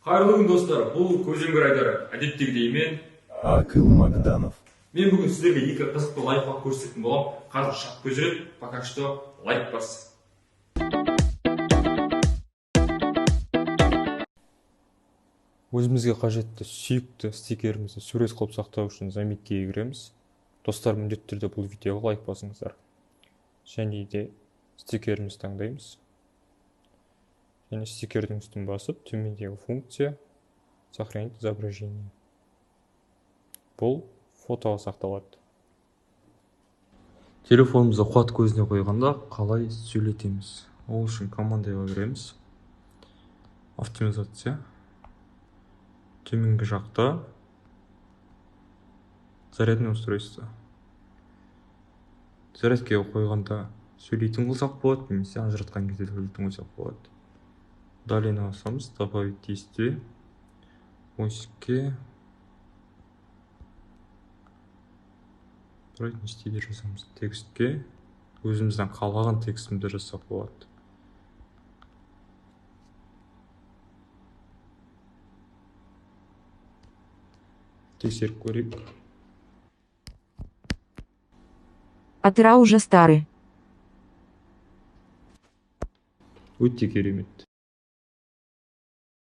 Қайырлы күн, достар! Бұл Көзөңгір айдары. Әдеттегідей мен Акыл Магданов. Мен бүгін сіздерге екі қызықты лайфхак көрсететін боламын. Қазір шақ көзірет, пока что лайк бас. Өзімізге қажетті сүйікті стикерімізді сурет қылып сақтау үшін заметкеге кіреміз. Достар, міндетті түрде бұл видеоға лайк басыңыздар. Және де стикерімізді таңдаймыз және стикердің үстін басып, төмендегі функция «Сохранить изображение», бұл фотоға сақталады. Телефонымызды қуат көзіне қойғанда қалай сөйлетеміз? Ол үшін командаға кіреміз, оптимизация, төменгі жақта зарядное устройство. Зарядкаға қойғанда сөйлейтін қылсақ болады немесе ажыратқан кезде сөйлейтін қылсақ болады. Далее басамыз, добавить действие, оське произнести деп жазамыз. Текстке өзіміздің қалаған текстімізді жазсақ болады. Тексеріп көрейік. Атырау уже старый. Өте керемет.